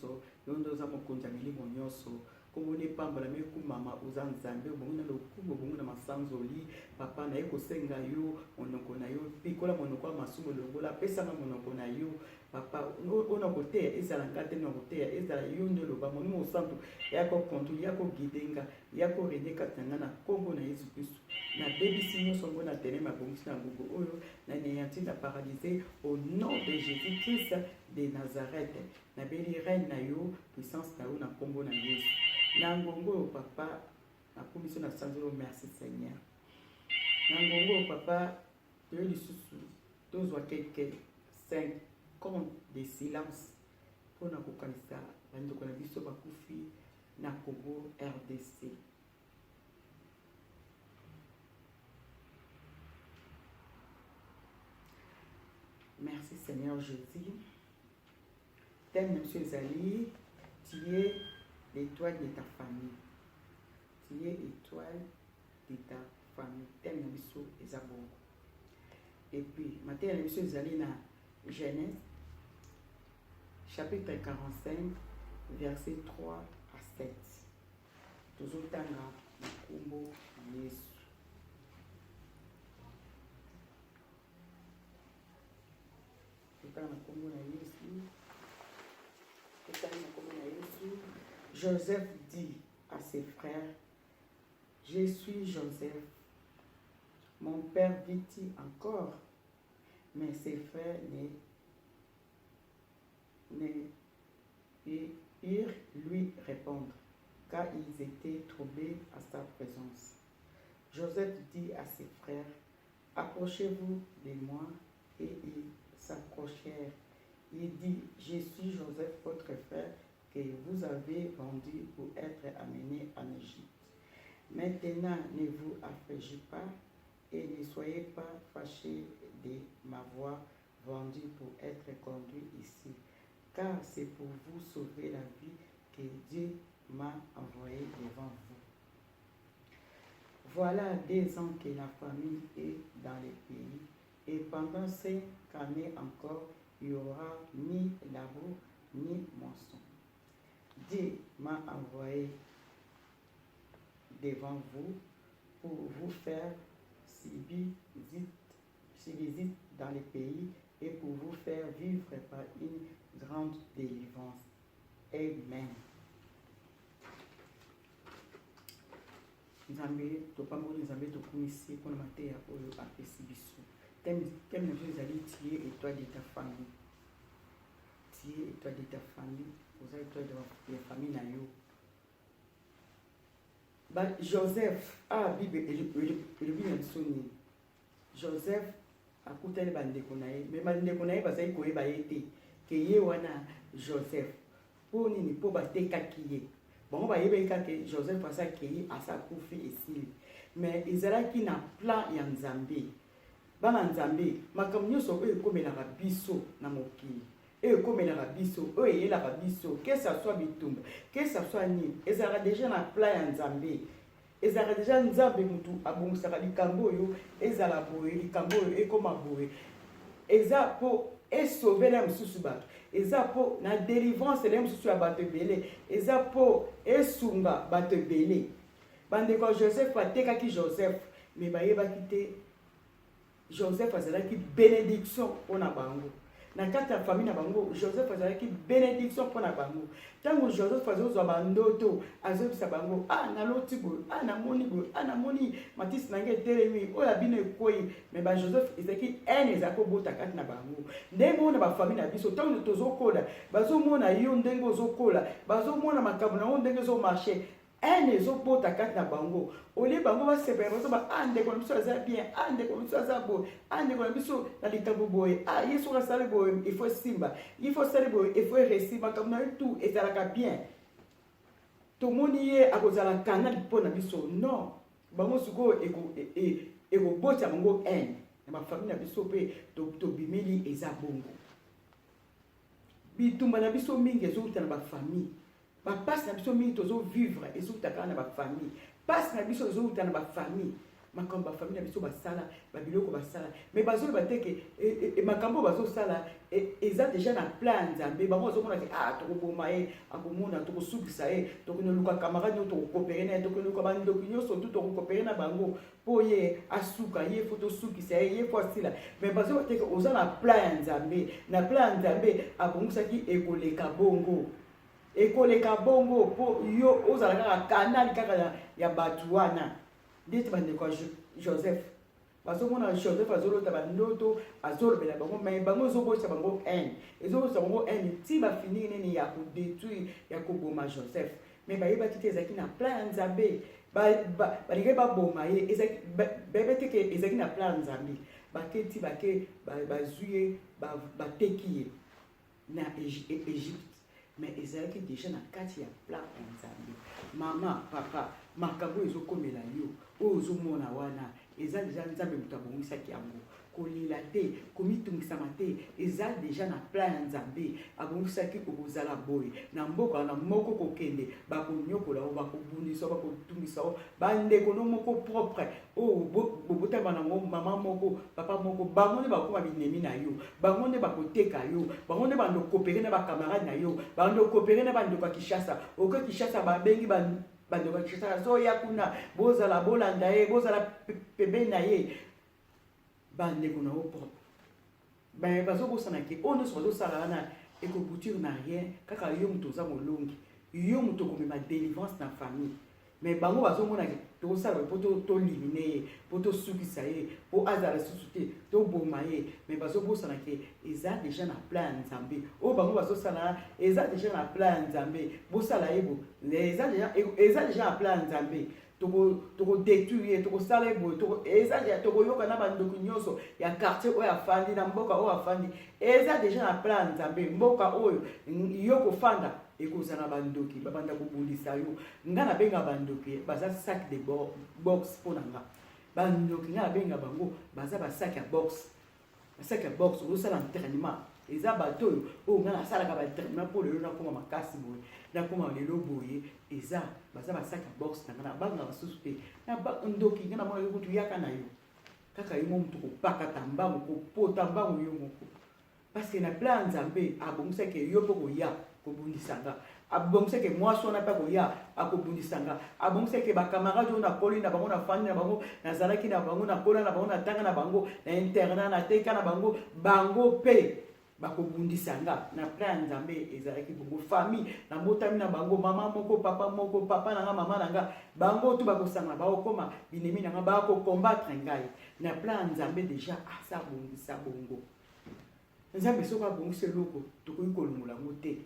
nyonso, yo nde oza mokonzi ya milimo nyonso. Kombo na epambolama ekumama, oza Nzambe, obongi na lokumu, obongi na masanzoli. Papa, naye kosenga yo monoko na yo, pikola monoko ya masumu, longola, pesa nga monoko na yo. Papa, oyo na koteya ezala nga te, na koteya ezala yo nde oloba. Molimo Mosantu, ya ko controle, ya ko guide nga, ya ko régner kati na nga na kombo na Yesu Kristu. Nabebisi nyonso ngo na telema abongisi na ngongo oyo na néanti na paralyse au nom de Jésus Christ de Nazareth. Nabeli règne na yo, puissance na yo na kombo na Yesu. Na ngongo oyo papa, nakumisi yo na sanzolo, merci Seigneur. Na ngongo oyo papa, toye lisusu tozwa quelque 5 compte de silence mpo na kokanisa bandeko na biso bakufi na Congo RDC. Merci Seigneur Jésus. Thème na biso ezali tu es l'étoile de ta famille. Tu es étoile de ta famille. Thème na biso eza bongo. Et puis mateya na biso ezali na Genèse chapitre 45 verset 3 à 7. Tozotanga na nkombo Yesu. Totanga na nkombo na Yesu. Totanga na nkombo na Yesu. Joseph dit à ses frères, Je suis Joseph. Mon père vit-il encore? Mais ses frères ne, ne purent lui répondre, car ils étaient troublés à sa présence. Joseph dit à ses frères, Approchez-vous de moi. Et ils s'approchèrent. Il dit, Je suis Joseph, votre frère, que vous avez vendu pour être amené en Égypte. Maintenant, ne vous affligez pas et ne soyez pas fâchés de m'avoir vendu pour être conduit ici, car c'est pour vous sauver la vie que Dieu m'a envoyé devant vous. Voilà 2 ans que la famine est dans le pays, et pendant 5 années encore, il n'y aura ni labour ni moisson. Dieu m'a envoyé devant vous pour vous faire subsister dans le pays et pour vous faire vivre par une grande délivrance. Amen. Nzambe topamboli, Nzambe tokumisi mpona mateya oyo apesi biso. Thème na biso ezali tu es étoile de ta famille. Tu es étoile de ta famille, oza étoile ya famille na yo. Ba Joseph, ah, Bible elobi na biso nini? Joseph akutani bandeko na ye, me bandeko na ye bazali koyeba ye te ke ye wana Joseph. Mpo nini? Mpo batekaki ye. Bango bayebaki kaka Joseph aza akei, asa akufi, esili. Me ezalaki na plan ya Nzambe. Bana Nzambe, makambo nyonso oyo ekomelaka biso na mokili, oyo ekomelaka biso, oyo eyelaka biso, que ça soit bitumba, que ça soit nini, ezalaka deja na plan ya Nzambe. Ezalaka deja Nzambe mutu abongisaka likambo oyo ezala boye, likambo oyo ekoma boye. Eza mpo esauve na mosusu bato, eza mpo na délivrance na mosusu ya bato ebele, eza mpo esunga bato ebele. Bandeko ya Joseph batekaki Joseph, me bayebaki te Joseph azalaki bénédiction mpona bango na kati ya famille na bango. Joseph azalaki bénédiction mpona bango. Ntango Joseph azozwa bandoto, azoyebisa bango: "Ah, naloti boye, ah, namoni boye, ah, namoni matisi na ngai etelemi, oyo ya bino ekwei." Me bajoseph ezalaki haine, ezalaki kobota kati na bango. Ndenge moko na bafamille na biso, ntango tozokola, bazomona yo ndenge ozokola, bazomona makambo na yo ndenge ezomarche, haine ezobota kati na bango. Olie bango basepela, bazoba: "Ah, ndeko na biso aza bien, ah, ndeko na biso aza boye, ah, ndeko na biso na likambo boye, ah, ye soki asali boye, il faut simba, il faut asali boye, il faut réussir makambo na ye, tout ezalaka bien, tomoni ye akozala canal mpo na biso." Non, bango sikoyo ekobota bango haine na bafamille na biso. Mpe tobimeli eza bongo. Bitumba na biso mingi ezowuta na bafamille. Bapasi na biso mingi tozovivre ezowuta kaka na bafamille. Pasi na biso ezowuta na bafamille. Makambo bafamille na biso basala, babiloko basala, mais bazoloba te ke e, e, e, makambo oyo bazosala eza deja na plan ya Nzambe. Bango bazomona ke ah, tokoboma ye, akomona, tokosukisa ye, tokende luka camarade oyo tokokopere na ye, tokende luka bandoki nyonso tu tokokopere na bango mpo ye asuka ye, fo tosukisa ye, ye fo asila. Mais bazoloba te ke oza na plan ya Nzambe. Na plan ya Nzambe abongisaki ekoleka bongo, ekoleka bongo mpo yo ozala kaka canal kaka ya bato wana. Ndeti bandeko ya Joseph bazomona Joseph azolota bandoto, azolobela bango, mais bango ezoboyisa bango haine, ezoboyisa bango haine ti bafiniri nini ya kodétruire, ya koboma Joseph. Mais bayebaki te ezalaki na plan ya Nzambe. Balingaki baboma ye, bayebi te ke ezalaki na plan ya Nzambe. Baketi bake, bazwi ye, bateki ye na Égypte, mais ezalaki déjà na kati ya plan ya Nzambe. Mama, papa, makambo oyo ezokomela yo, oyo ozomona wana, eza déjà Nzambe moto abongisaki yango. Kolela te, komitungisama te, eza déjà na plan ya Nzambe. Abongisaki okozala boye na mboka na moko, kokende bakonyokola o, bakobundisa o, bakotungisa o. Bandeko no moko propre oyo bobotama nango mama moko, papa moko, bango nde bakokoma binemi na yo, bango nde bakoteka yo, bango nde bando coopérer na bacamarade na yo, bando coopérer na bandeko ya Kinshasa. Oke Kinshasa, babengi bandeko ya Kinshasa, azoya kuna, bozala, bolanda ye, bozala pembeni na ye. Bandeko na yo propre bazobosana ke oyo nyonso bazosala wana ekoboutir na rien. Kaka yo moto oza molongi, yo moto okomema délivrance na famille. Mais bango bazomona ke tokosala mpo toéliminer ye, mpo tosukisa ye, mpo azala lisusu te, toboma ye. Mais bazobosana ke eza déjà na plan ya Nzambe. Oyo bango bazosala eza déjà na plan ya Nzambe. Bosala ye bo, eza déjà na plan ya Nzambe. Tokodétruire ye, tokosala ye boye, eza tokoyoka na bandoki nyonso ya quartier oyo afandi, na mboka oyo afandi. Eza déjà na plan ya Nzambe. Mboka oyo yo kofanda ekozala bandoki babanda kobundisa yo. Nga nabenga bandoki baza sac de boxe. Mpo na nga, bandoki nga nabenga bango baza basac ya boxe, basac ya boxe. Ozosala entraînement, eza bato oyo oyo nga nasalaka baentraînement mpo lelo nakóma makasi boye, nakóma lelo boye. Eza baza basac ya boxe na nga. Nabanga basusu te. Ndoki nga namona yo kutu, yaka na yo kaka yo mo motu kopakata mbango, kopota mbango yo moko, parce que na plan ya Nzambe abongisaki yo mpo koya kobundisa nga, abongisaki mwasi wana mpe akoya akobundisa nga, abongisaki bacamarade oyo nakoli na bango, nafandi na bango, nazalaki na bango, nakola na bango, natanga na bango na internat, nateka na bango, bango mpe bakobundisa nga. Na plan ya Nzambe ezalaki bongo. Famille nabotami na bango, mama moko, papa moko, papa na nga, mama na nga, bango tu bakosangana, bakokoma binemi na nga, bakokombattre ngai. Na plan ya Nzambe déjà asa abongisa bongo. Nzambe soki abongisi eloko, tokoki kolongola yango te.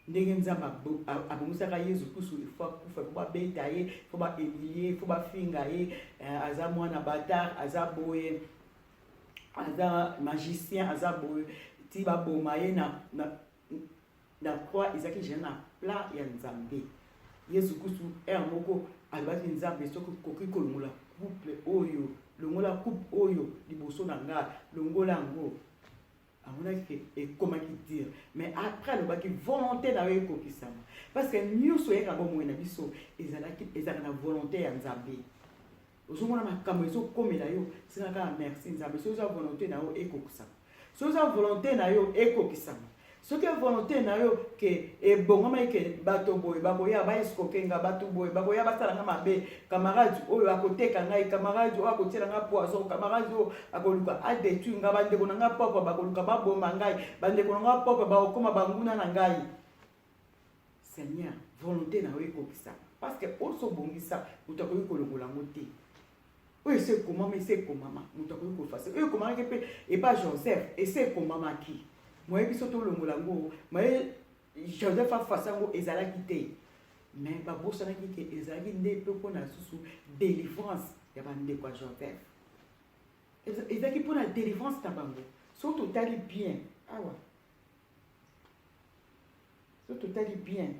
Ndenge Nzambe abongisaka Yesu Kristu, il faut akufa, il faut babeta ye, il faut bahumilie, il faut bafinga ye, aza mwana bâtard, aza boye, aza magicien, aza boye, ti baboma ye na croix. Ezalaki déjà na plan ya Nzambe. Yesu Kristu ere moko alobaki: "Nzambe, soki okoki kolongola coupe oyo, longola coupe oyo liboso na nga, longola yango." Amonaki ke ekomaki dur, mais après alobaki: "Volonté na yo ekokisama." Parce que nyonso eyaka bomoi na biso ezalaki, ezalaka na volonté ya Nzambe. Ozomona makambo ezokomela yo, sina kaka merci Nzambe. Soki oza volonté na yo ekokisama, soki oza volonté na yo ekokisama, soki volonté na yo ke ebongama ke bato boye bakoya baescroquer nga, bato boye bakoya basala nga mabe, camarade oyo akoteka ngai, camarade oyo akotiela nga poison, camarade oyo akoluka adétruire nga, bandeko na nga propre bakoluka baboma ngai, bandeko na nga propre bakokoma banguna na ngai, Seigneur, volonté na yo ekokisama. Parce que oyo so obongisa, moto akoki kolongola yango te. Oyo esi ekomama, esi ekomama, moto akoki koeffacer. Oyo ekomamaki mpe epa Joseph, esi ekomamaki, moyebi biso tolongola yango, moye Joseph aeffacer yango ezalaki te. Mais babosanaki ke ezalaki nde mpe mpona susu délivrance ya bandeko ya Joseph, ezalaki mpona délivrance na bango. Soki totali bien awa, soki totali bien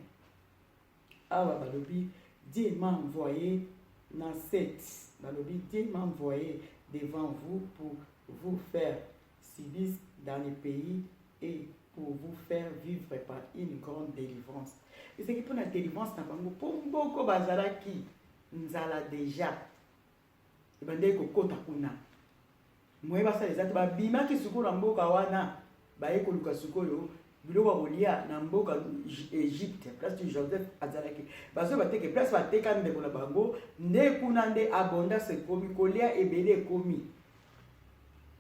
awa, balobi: "Dieu m'a envoyé", na 7 balobi: "Dieu m'a envoyé devant vous pour vous faire subsister dans le pays et pour vous faire vivre par une grande délivrance." Ezalaki mpona délivrance na bango, mpo mboko bazalaki nzala déjà. Ebandaki kokota kuna. Moyen basala eza te, babimaki sikoyo na mboka wana, baye koluka sikoyo biloko ya kolia na mboka Egypte, place du Joseph azalaki. Bazoyeba te ke place bateka ndeko na bango nde kuna nde abondance ekomi, kolia ebele ekomi.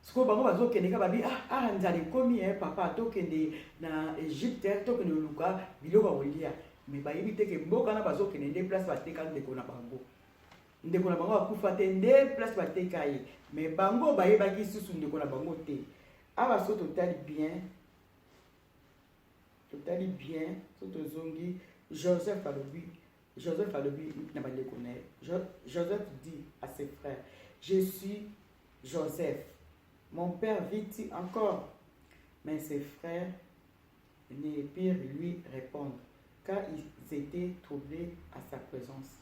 Sikoyo bango bazokende kaka babi ah, ah nzala ekomi eh, papa tokende na Egypte, tokende koluka biloko ya kolia. Mais bayebi te ke mboka wana bazokende nde place bateka ndeko na bango. Ndeko na bango akufa te nde place bateka ye, mais bango bayebaki susu ndeko na bango te. Awa so totali bien, totali bien, so tozongi, Joseph alobi, Joseph alobi na bandeko na ye. Joseph dit à ses frères, je suis Joseph, mon père vit-il encore? Mais ses frères ne purent lui répondre, car ils étaient troublés à sa présence.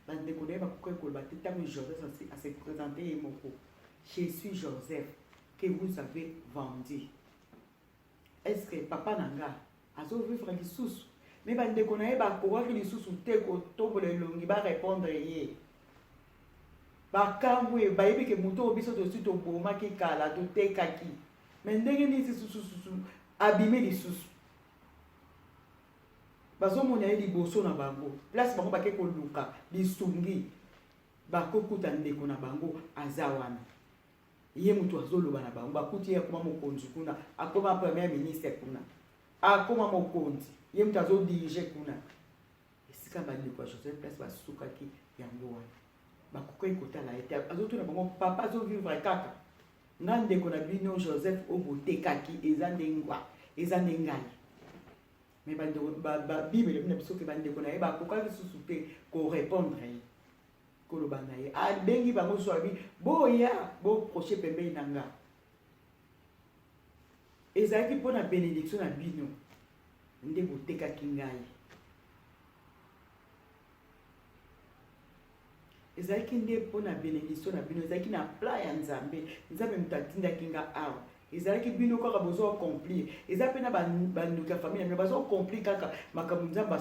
Bandeko na ye bakokaki koloba te ntango Joseph a se présenter ye moko, je suis Joseph que vous avez vendu. Est-ce que papa na nga azo vivre lisusu? Mais bandeko na ye bakokaki lisusu te kotombola elongi ba répondre ye. Bakamwe, bayebi ke moto oyo biso tosi tobomaki kala, totekaki. Mais ndenge nini susu abimi lisusu? Bazomona ye liboso na bango, place bango bake koluka lisungi, bakokuta ndeko na bango aza wana. Ye moto azoloba na bango, bakuti ye akoma mokonzi kuna, akoma premier ministre kuna, akoma mokonzi, ye moto azodirige kuna. Esika bandeko ya Joseph place basukaki yango wana, bakokaki kotala ye te. Azotuna bango, papa azovivre kaka? Nga ndeko na bino Joseph oyo botekaki, eza nde ngwa, eza nde ngai. Mais bandeko, Bible elobi na biso ke bandeko na ye bakokaki susu te korepondre ye, koloba na ye. Abengi bango susu, alobi boya boproche pembeni na nga. Ezalaki mpo na benediction na bino nde botekaki ngai. Ezalaki nde mpo na benediction na bino, ezalaki na plan ya Nzambe. Nzambe moto atindaki nga awa. Ezalaki bino kaka bozo accomplir. Eza pe na bandoki ya famille na bino bazo accomplir kaka makambo Nzambe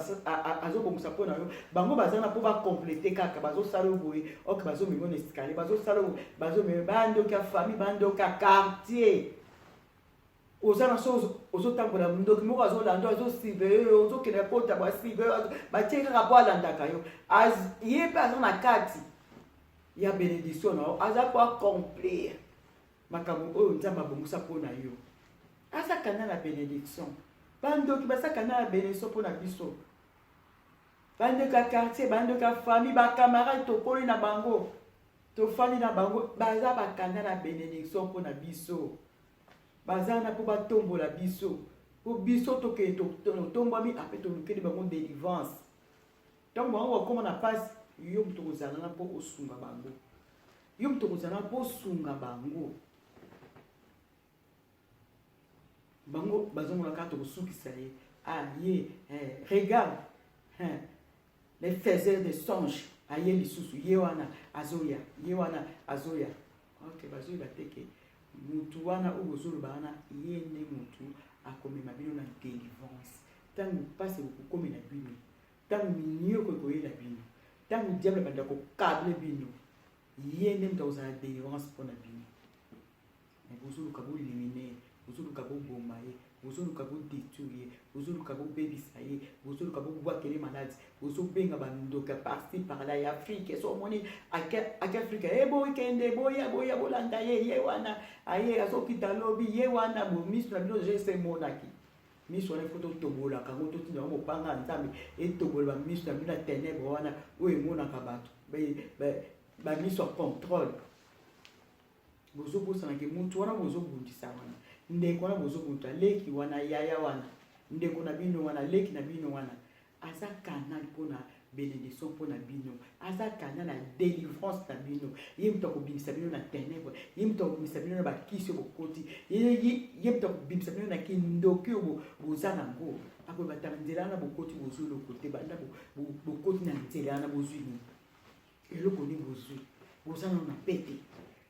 azobongisa mpo na yo. Bango baza na mpo ba completer kaka, bazosala yo boye, ok, bazomema na escalier, bazosala yo, bazomema bandoki ya famille, bandoki ya quartier. Oza na so ozotambola, ndoki moko azolanda, azosurveille yo, ozokende kota ba surveille, batie kaka po alandaka yo. Ye pe aza na kati ya benediction na yo, aza ko accomplir makambo oyo Nzambe abongisa mpo na yo. Aza kanda na benediction. Bandoki baza kanda na benediction mpo na biso. Bandoki ya quartier, bandoki ya famille, ba camarades tokoli na bango, tofandi na bango, baza bakanda na benediction mpo na biso. Baza wana mpo batombola biso, mpo biso tokende totombwami, ape tolukeli bango delivrance. Ntango bango bakoma na pasi, yo moto okozala na mpo osunga bango. Yo moto okozala na mpo osunga bango. Bango bazomona kaka tokosukisa ye. Ah, ye, eh, regarde, hein, les faiseurs de songes, aye lisusu, ye wana azoya, ye wana azoya. Ok, bazoyeba te ke mutu wana oyo bozoloba wana, ye nde mutu akomema bino na delivrance. Ntango mpasi ekokomela bino, ntango minyoko ekoyela bino, ntango diable abanda kokable bino, ye nde moto akozala delivrance mpo na bino. Mais bozoluka boelimine ye, bozoluka boboma ye, bozoluka bodetruire ye, bozoluka bobebisa ye, bozoluka bobwakele maladi, bozobenga bandoki ya parci par là ya Afrique. So omoni ake Afrique, e bokende, boya, boya, bolanda ye, ye wana aye azokita lobi, ye wana bo miso na bino deja emonaki. Miso wana ifo totobolaka yango, totinda yango mopanga ya Nzambe etobola ba miso na bino ya tenebre wana oyo emonaka bato ba miso ya contrôle. Bozobosana ke mutu wana bozobundisa wana, ndeko wana bozobundisa, leki wana, yaya wana, ndeko na bino wana, leki na bino wana, aza canal mpona benediction mpona bino, aza canal ya delivrance na bino. Ye moto akobimisa bino na tenebre, ye moto akobimisa bino na bakisi oyo bokoti, ye moto akobimisa bino na kindoki oyo boza nango. Akoyeba tala nzela wana bokoti, bozwi eloko te, banda bokoti na nzela wana bozwi nini, eloko nini bozwi, boza nano na pete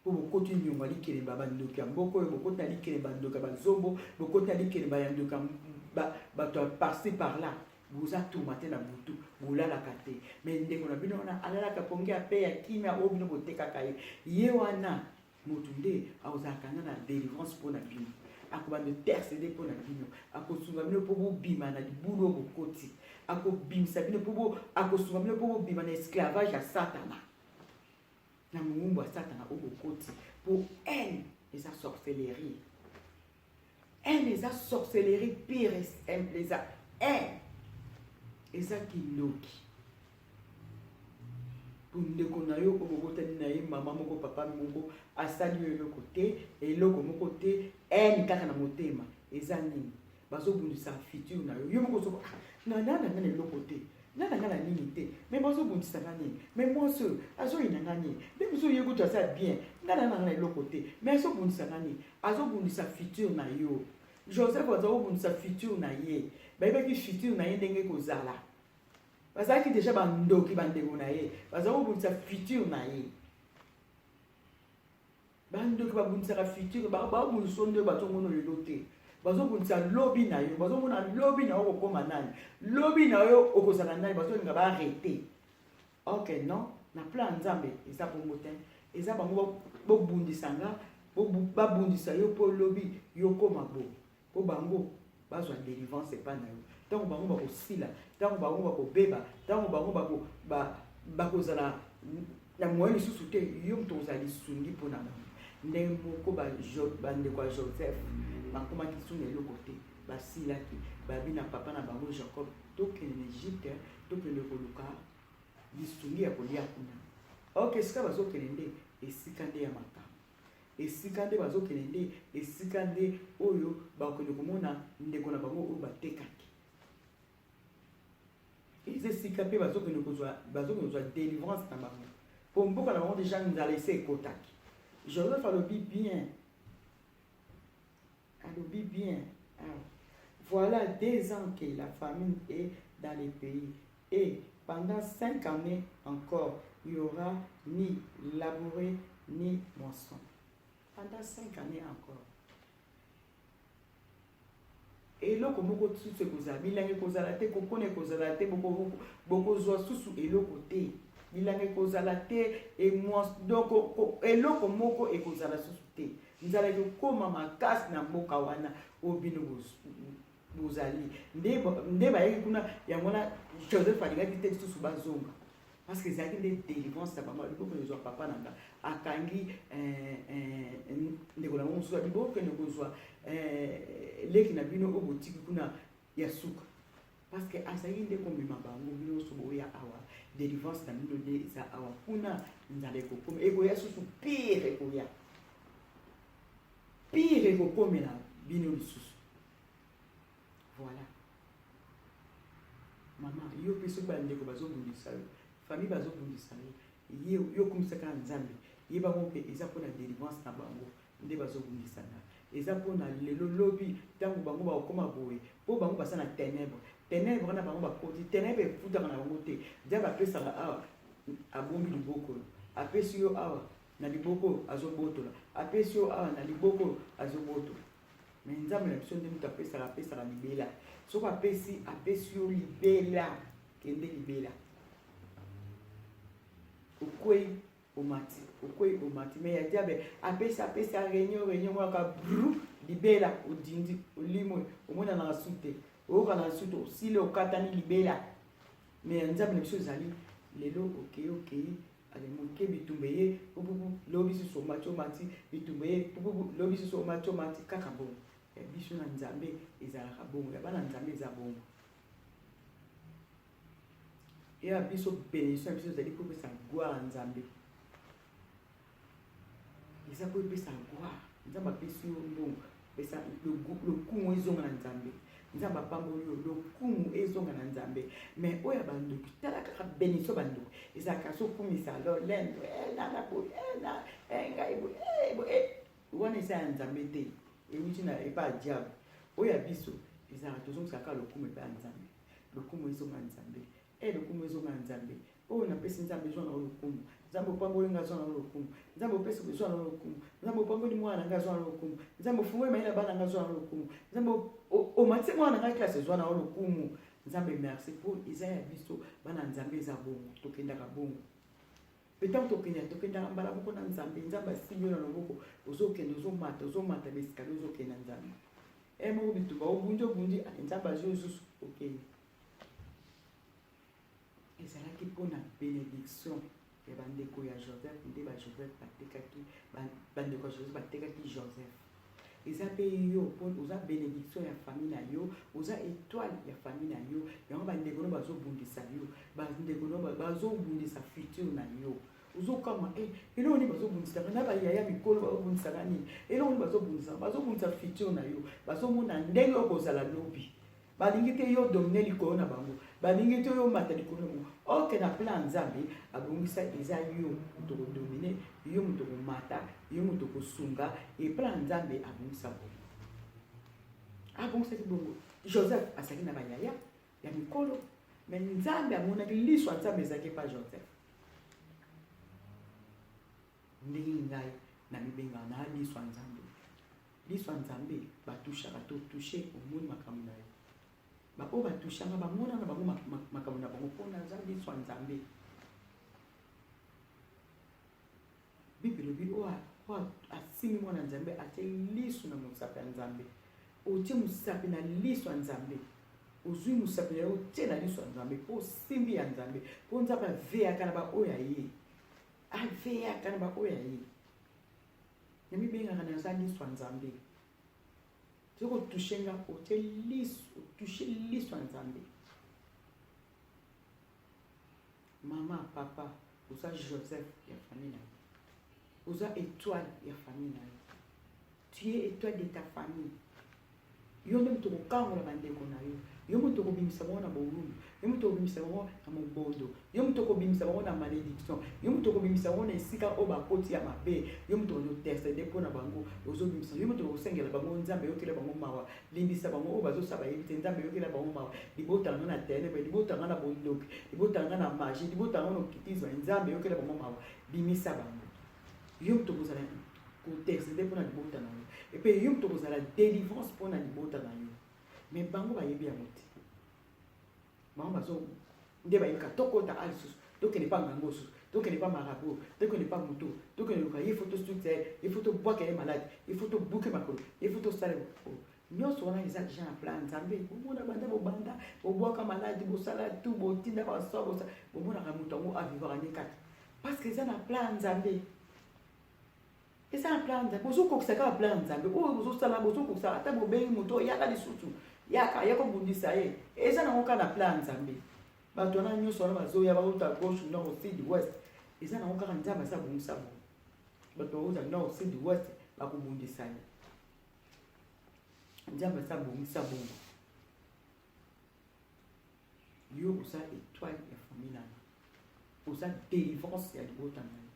po bokoti niongo ya likelemba ya bandoki ya mboka oyo, bokoti na likelemba ya ndoki ya bazombo, bokoti na likelemba ya ndoki ya bato ya par-ci par-là. Boza tourmente na butu, bolalaka te. Mais ndeko na bino wana alalaka pongi ya pe ya kimia oyo bino botekaka ye. Ye wana moto nde akozalaka na na delivrance mpo na bino. Akobanda interceder mpo na bino. Akosunga bino mpo bobima na libulu oyo bokoti. Akobimisa bino mpo bo akosunga bino mpo bobima na esclavage ya Satana. Na mowumbu ya Satana oyo bokoti. Mpo haine eza sorcellerie. Haine eza sorcellerie pire et simple, eza haine. Eza kindoki. Po ndeko na yo oyo bobotani na ye mama moko papa moko asali yo eloko te, eloko moko te, haine kaka na motema. Eza nini? Bazobundisa futur na yo. Yo moko ozo ah, na na na na eloko te. Nga na nga na nini te mais bazobundisa nga nini mais mwasi oyo azoyina nga nini nde mosusu ye kutu aza bien nga na nga na eloko te mais azobundisa nga nini azobundisa futur na yo joseph aza kobundisa futur na ye bayebaki futur na ye ndenge ekozala bazalaki deja bandoki bandeko na ye baza kobundisa futur na ye Bandoki babundisaka futur, babundisa nde bazomona lelo te. Bazobundisa lobi na yo, bazomona lobi na yo okokoma nani, lobi na yo okozala nani, bazolinga ba arrete. Ok non, na plan ya Nzambe eza bongo te. Eza bango bobundisa nga, babundisa yo mpo lobi yo koma bo. Mpo bango bazwa delivrance epai na yo. Ntango bango bakosila, ntango bango bakobeba, ntango bango bako, ba, bakozala na moyen lisusu te, yo moto okozala lisungi mpo na bango. Ndenge moko bandeko ya Joseph bakomaki lisusu na eloko te, basilaki, babi na papa na bango Jacob, tokende na Egypte, tokende koluka lisungi ya kolia kuna. Ok, esika bazokende nde esika nde ya makambo. Esika nde bazokende nde esika nde oyo bakokende komona ndeko na bango oyo batekaki. Eza esika mpe bazokende kozwa bazokende kozwa delivrance na bango. Mpo mboka na bango deja nzala esi ekotaki. Joseph alobi bien. Alobi bien. Ah. Voilà 2 ans que la famine est dans le pays. Et pendant 5 années encore, il n'y aura ni labouré ni moisson. Pendant 5 années encore. Eloko moko susu ekozala, bilanga ekozala te, kokona ekozala te, bokozwa susu eloko te, bilanga ekozala te, donc eloko moko ekozala susu te. Nzala ekokoma makasi na mboka wana oyo bino bozali. Nde bayaki kuna, yango wana Joseph alingaki te lisusu bazonga, parce que ezalaki nde délivrance na bango. Alobi bokende kozwa papa na nga, akangi ndeko na bango mosusu, alobi bokende kozwa leki na bino oyo botiki kuna ya suka, parce que azalaki nde komema bango. Bino nyonso boya awa, délivrance na bino nde eza awa. Kuna nzala ekokoma, ekoya susu pire, ekoya pire, ekokomela bino lisusu. Voilà, mama, yo mpe soki bandeko bazobundisa yo, famille bazobundisa yo, ye yo okumisaka Nzambe, yeba ngo mpe eza mpona délivrance na bango nde bazobundisa nga. Eza mpona lelo lobi ntango bango bakokoma boye, mpo bango baza na ténèbre. Ténèbre na bango bakoti ténèbre, efutaka na bango te. Diable apesaka awa, abombi liboko oyo apesi yo awa na liboko oyo azobotola, apesi yo awa na liboko oyo azobotola. Mais Nzambe na biso nde moto apesaka, apesaka libela. Soki apesi, apesi yo libela, kende libela. Okwei, omati, okwei, omati. Mais ya diable, apesi, apesi, aréunion réunion monaka bru libela, odindi, olimwe, omonanaka su te, oyokanaka su te, osili, okatani libela. Mais ya Nzambe na biso ezali lelo okei, okei, ale moke, bitumba ye pupupu, lobi susu omati, omati, bitumba ye pupupu, lobi susu omati, omati, kaka bongo. Ya biso na Nzambe ezalaka bongo, ya bana Nzambe eza bongo. Ya biso bénédiction ya biso ezali mpo epesa gloire ya Nzambe, eza mpo epesa gloire. Nzambe apesi yo mbongo, pesa lokumu ezonga na Nzambe. Nzambe apamboli yo, lokumu ezonga na Nzambe. Mais oyo ya bandoki, tala kaka bénédiction bandoki ezalaka azokumisa lolendo nanga boye, na ngai boye, wana eza ya Nzambe te, ewuti na epai ya diable. Oyo ya biso ezalaka tozongisaka kaka lokumu epai ya Nzambe. Lokumu ezonga Nzambe, lokumu ezonga Nzambe. Oyo napesi Nzambe, ezwa na yo lokumu. Nzambe opamboli nga, azwa na yo lokumu. Nzambe opesi, ezwa na yo lokumu. Nzambe opamboli mwana na ngai, azwa na yo lokumu. Nzambe ofungoli mayele ya bana na ngai, azwa na yo lokumu. Nzambe omatisi mwana na ngai classe, ezwa na yo lokumu. Nzambe merci mpo eza ya biso bana Nzambe, eza bongo, tokendaka bongo. Mpe ntango tokendaka, tokendaka mbala moko na Nzambe. Nzambe asimbi yo na loboko, ozokende, ozomata, ozomata baesikali, ozokende na Nzambe. E moko bitumba, obundi, obundi, Nzambe azwi lisusu, okende. Ezalaki mpo na benediction ya bandeko ya Joseph nde ba Joseph batekaki, bandeko ya Joseph batekaki Joseph. Eza mpe yo mpo oza benediction ya famille na yo, oza etoile ya famille na yo. Yango bandeko no bazobundisa yo, bandeko no bazobundisa futur na yo. Ozokamwa eh, eloko nini bazobundisaka na bayaya mikolo, bazobundisaka nini? Eloko nini bazobundisaka? Bazobundisa futur na yo, bazomona ndenge okozala lobi. Balingi te yo domine likolo na bango, balingi te yo mata likolo na bango. Oke na plan Nzambe abongisa, eza yo moto kodomine, yo moto komata, yo moto kosunga. E plan Nzambe abongisa bongo, abongisaki bongo. Joseph azalaki na bayaya ya mikolo, me Nzambe amonaki liso ya Nzambe ezalaki epa Joseph. Ndenge ngai namibengaka na liso ya Nzambe. Liso ya Nzambe batushaka, to touche, omoni makambo na yo. Baoyo batushanga bamona na bango makambo na bango, mpo naza liso ya Nzambe. Bible elobi oyo asimbi mwana Nzambe atie liso na mosapi ya Nzambe. Otie mosapi na liso ya Nzambe, ozwi mosapi na yo otie na liso ya Nzambe, mpo osimbi ya Nzambe, mpo Nzambe aveyaka na baoyo ya ye, aveyaka na baoyo ya ye. Namibengaka naza liso ya Nzambe. Soki otushe nga, otie liso, otushe liso ya Nzambe. Mama, papa, oza Joseph ya famille na yo, oza étoile ya famille na yo. Tu es étoile de ta famille. Yo nde moto okokangola bandeko na yo, yo moto okobimisa bango na bolumbu, yo moto okobimisa bango na mobondo, yo moto okobimisa bango na malédiction, yo moto okobimisa bango na esika oyo bakoti ya mabe, yo moto okointercede mpo na bango, ozobimisa yo moto okosengela bango. Nzambe, yokela bango mawa, limbisa bango oyo bazosala bayebi te. Nzambe, yokela bango mawa. Libota nga na ténèbre, libota nga na bondoki, libota nga na magie, libota nga na occultisme, Nzambe, yokela bango mawa, bimisa bango. Yo moto okozala kointercede mpo na libota na yo, epe yo moto okozala délivrance mpo na libota na yo. Mais bango bayebi yango te. Bango bazo nde bayebika tokota a lisusu, tokende pa ngango susu, tokende pa marabout, tokende pa moto, tokende luka ye, fo tosukisa ye, ye fo tobwaka ye malade, ye fo tobuke makolo, ye fo tosala. Nyonso wana eza deja na plan Nzambe. Bomona banda bobanda bobwaka maladi, bosala tu, botinda baso, bosala, bomonaka moto yango avivaka nde kaka parce que eza na plan Nzambe, eza na plan Nzambe. Bozokokisa kaka plan Nzambe oyo bozosala, bozokokisa. Ata bobengi moto oyo, yaka lisusu, yaka, ya kobundisa ye, eza nango kaka na plan Nzambe. Bato wana nyonso wana bazoya, bauta gauche, nord, sud, ouest, eza nango kaka Nzambe aza bongisa bongo. Bato bauta nord, sud, ouest bakobundisa ye, Nzambe aza bongisa bongo. Yo oza étoile ya famille na yo, oza délivrance ya libota na yo.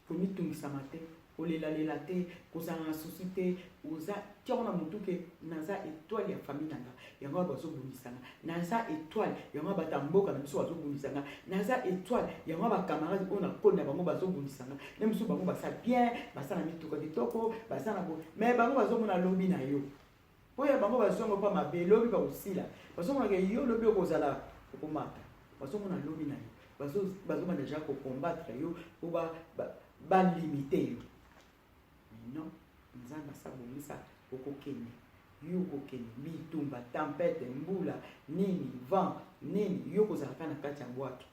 Komitungisama te, kolelalela te, kozala na souci te. Oza tiango na motu ke naza étoile ya famille na nga, yango wana bazobundisa nga. Naza étoile, yango wana bato ya mboka na biso bazobundisa nga. Naza étoile, yango wana bacamarade oyo nakoli na bango bazobundisa nga. Na misu bango baza bien, baza na mituka kitoko, baza na bo, mais bango bazomona lobi na yo. Oyo ya bango bazongo mpa mabe, lobi bakosila. Bazomonaka yo lobi okozala, okomata. Bazomona lobi na yo, bazomona deja kocombattre yo po balimite yo. Mais non, Nzambe asabongisa, okokende, yo okokende. Bitumba, tempête, mbula nini, vent nini, yo kozala kaka na kati ya bwato,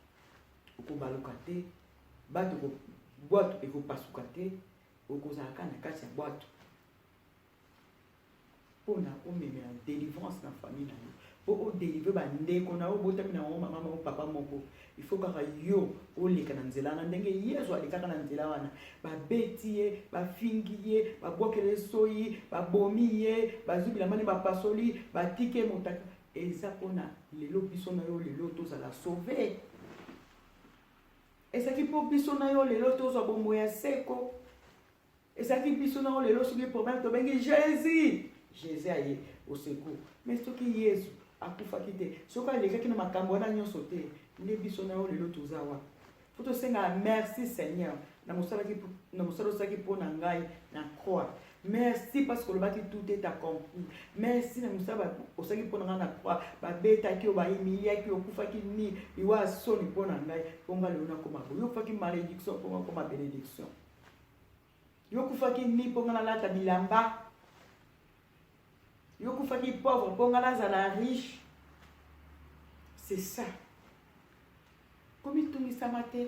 okobaluka te, bato bwato ekopasuka te, okozala kaka na kati ya bwato mpona omemela délivrance na famille na yo, mpo odelivre bandeko na yo obotami na bango mama moko, papa moko. Il faut kaka yo oleka na nzela wana ndenge Yesu alekaka na nzela wana. Babeti ye, bafingi ye, babwakele soyi, babomi ye, bazwi bilamba nde bapasoli, batiki ye motaka. Eza mpona lelo biso na yo lelo tozala sauve. Ezalaki mpo biso na yo lelo tozwa bomoi ya seko. Ezalaki biso na yo lelo, soki problème, tobengi Jésus, Jésus aye au secours. Mais soki Yesu akufaki te, soki alekaki na makambo wana nyonso te, nde biso na yo lelo toza wapi? Fo tosengaka merci Seigneur na mosala osalaki mpo na ngai na croix. Merci parce que olobaki tout est accompli. Merci na mosala osalaki mpo na ngai na croix. Babetaki yo, bahumiliaki yo, okufaki ni liwa ya soni mpo na ngai, mpo ngai lelo nakoma boye. Yo okufaki malédiction mpo ngai okoma bénédiction. Yo okufaki ni mpo ngai nalata bilamba. Yo okufaki pauvre mpo ngai nazala riche. C'est ça. Komitungisama te.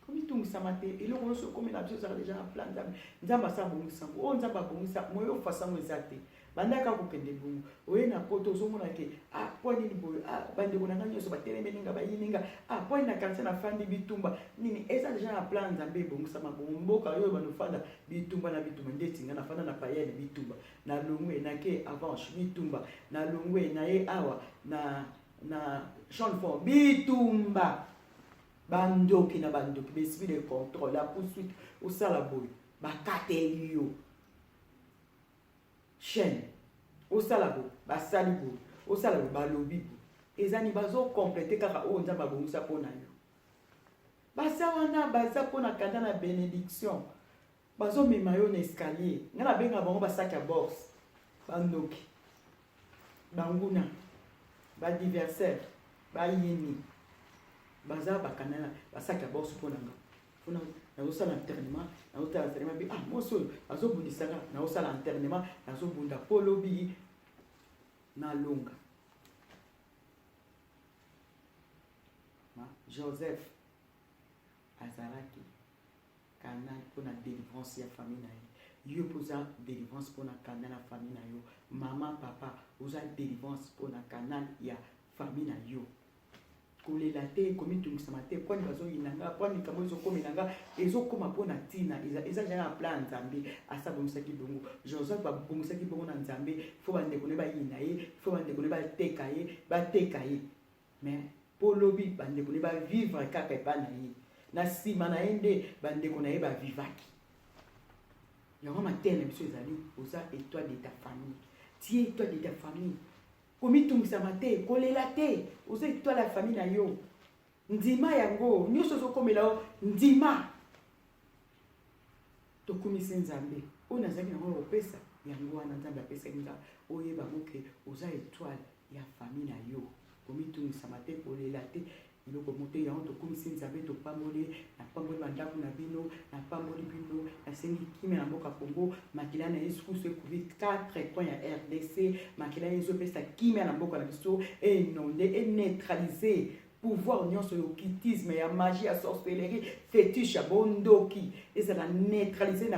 Komitungisama te. Eloko nyonso ekomela biso ezalaka deja na plan Nzambe. Nzambe asi abongisa yango. Oyo Nzambe abongisa, moye ofasa yango eza te. Banda kaka kokende bongo. Oye na poto ozomona ke ah mpo nini boye, ah bandeko na ngai nyonso batelemeli nga, bayini nga, ah mpo nini na quartier nafandi bitumba nini. Eza deja na plan Nzambe ebongisama bongo. Mboka oyo bando fanda bitumba na bitumba, ndeti nga nafanda na Payene bitumba, na longwe nake Avanche bitumba, na longwe naye awa na na Champ de Fort bitumba. Bandoki na bandoki, ba esprit de contrôle, la poursuite, osala boye bakateli yo chaîne, osala boye basali boye, osala boye balobi boye. Eza ni bazokomplete kaka oyo Nzambe abongisa mpo na yo. Baza wana, baza mpo na kanda na bénédiction, bazomema yo na escalier. Ngai nabenga bango basaki ya bourse, bandoki, banguna, baadversaire, bayini, baza bakanda na basaki ya bourse mpo na nga. Mpona nazosala entraînement, nazotala entraînement bi, ah mwasi oyo azobundisaka, nazosala entraînement, nazobunda mpo lobi nalonga. Joseph azalaki canal mpona délivrance ya famille na ye. Yo mpo oza délivrance mpona canal ya famille na yo. Mama, papa, oza délivrance mpona canal ya famille na yo. Kolela te, komitungisama te, pwani bazoyina nga, pwani likambo ezokomela nga, ezokoma mpona ntina. Eza deja na plan ya Nzambe, asi abongisaki bongo. Joseph babongisaki bongo na Nzambe. Fo bandeko ne bayina ye, fo bandeko ne bateka ye, bateka ye, mais mpo lobi bandeko ne bavivre kaka epai na ye, na nsima na ye nde bandeko na ye bavivaki. Yango mateya na biso ezali: oza étoile de ta famille, tie étoile de ta famille. Komitungisama te, kolela te, oza étoile ya famille na yo. Ndima yango, nyonso ozokomela yo, ndima. Tokumisi Nzambe. Oyo nazalaki nango ya kopesa yango wana, Nzambe apesaki nga. Oyeba ngo ke oza étoile ya famille na yo. Komitungisama te, kolela te, eloko moko te. Yango tokumisi Nzambe, topamboli, napamboli bandako na bino, napamboli bino, nasengi kimia na mboka Congo. Makila na Yesu Kristo ekovi 4 coin ya RDC. Makila na Yesu epesa kimia na mboka na biso, einonde, eneutralize pouvoir nyonso ya occultisme, ya magie, ya sorcellerie, fétiche, ya bondoki, ezala neutralize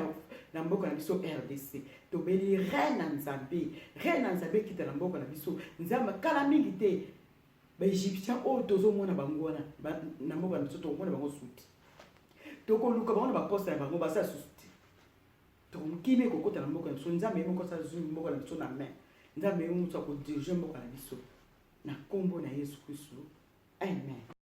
na mboka na biso RDC. Tobeli reine na Nzambe, reine na Nzambe ekita na mboka na biso. Nzambe kala mingi te, baégyptien oyo tozomona bango wana na mboka na biso, tokomona bango suti, tokoluka bango na baposte na bango, basala susu te. Tokomokimi ekokota na mboka na biso. Nzambe ye moko azwi mboka na biso na main. Nzambe ye moko akodirige mboka na biso na nkombo na Yesu Kristu, amen.